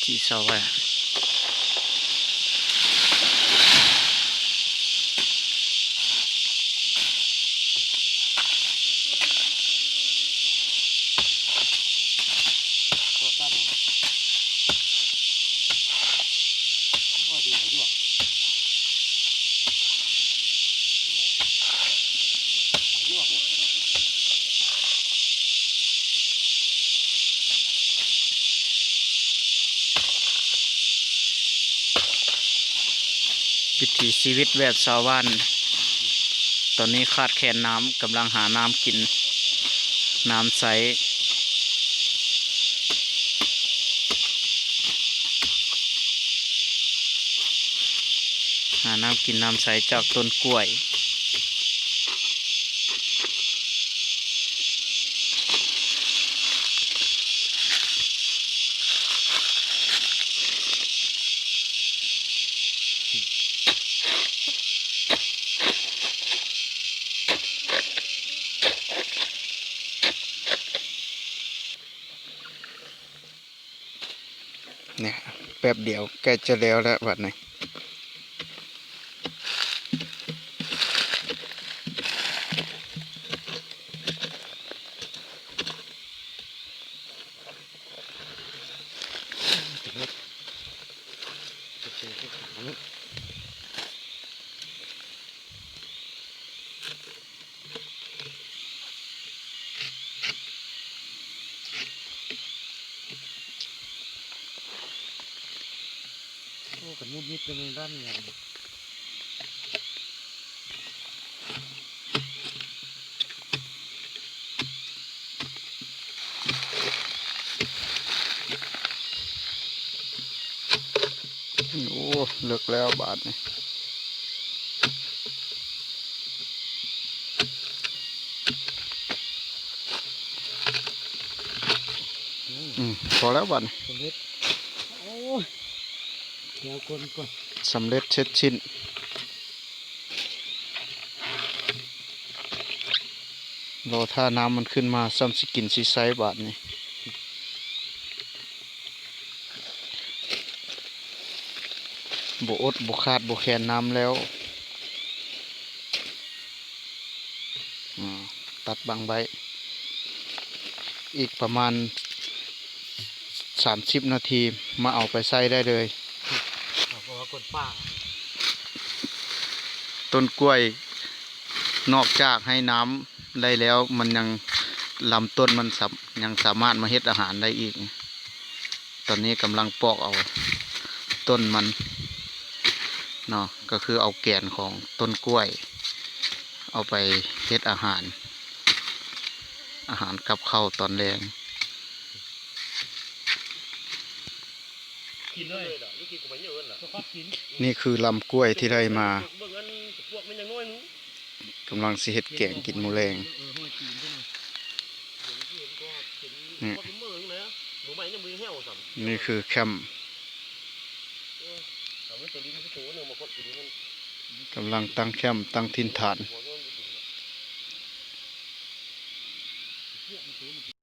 ທີ່ຊາວແປດ ວິຖີຊີວິດແບບຊາວບ້ານ ຕອນນີ້ຂາດແຄນນ້ຳ ກຳລັງຫານ້ຳກິນ ນ້ຳໃຊ້ ຫານ້ຳກິນນ້ຳໃຊ້ຈາກຕົ້ນກ້ວຍ. ນີ້ ແປັບດຽວໃກ້ຈະແລ້ວແລ້ວບັດນີ້. ໂອ້ ກັນມຸດມິດເລີຍ ດ້ານນີ້. ໂອ້ ເລິກແລ້ວບາດນີ້. ອືມ ພໍແລ້ວບາດນີ້ ສຳເລັດ. ໂອ້ຍ ດຽວກ່ອນ ກ່ອນ ສຳເລັດເສັດສິ້ນ. ລໍຖ້ານ້ຳມັນຂຶ້ນມາ ຊ່ຳຊິກິນຊິໃຊ້ບາດນີ້. ບໍ່ອົດບໍ່ຂາດບໍ່ແຄນນ້ຳແລ້ວ. ອືມ ຕັດບັງໄວ້ ອີກປະມານສາມສິບນາທີ ມາເອົາໄປໃຊ້ໄດ້ເລີຍ. ເພາະວ່າຄົນປ່າ ຕົ້ນກ້ວຍ ນອກຈາກໃຫ້ນ້ຳໄດ້ແລ້ວ ມັນຍັງ ລຳຕົ້ນມັນສາ ຍັງສາມາດມາເຮັດອາຫານໄດ້ອີກ. ຕອນນີ້ກຳລັງປອກເອົາຕົ້ນມັນເນາະ ກໍຄືເອົາແກນຂອງຕົ້ນກ້ວຍ ເອົາໄປເຮັດອາຫານ ອາຫານກັບເຂົ້າຕອນແລງ. ນີ້ຄືລຳກ້ວຍທີ່ໄດ້ມາ ກຳລັງຊິເຮັດແກງກິນມື້ແລງ. ນີ້ ນີ້ຄືແຄ້ມ ກຳລັງຕັ້ງແຄ້ມຕັ້ງຖິ່ນຖານ.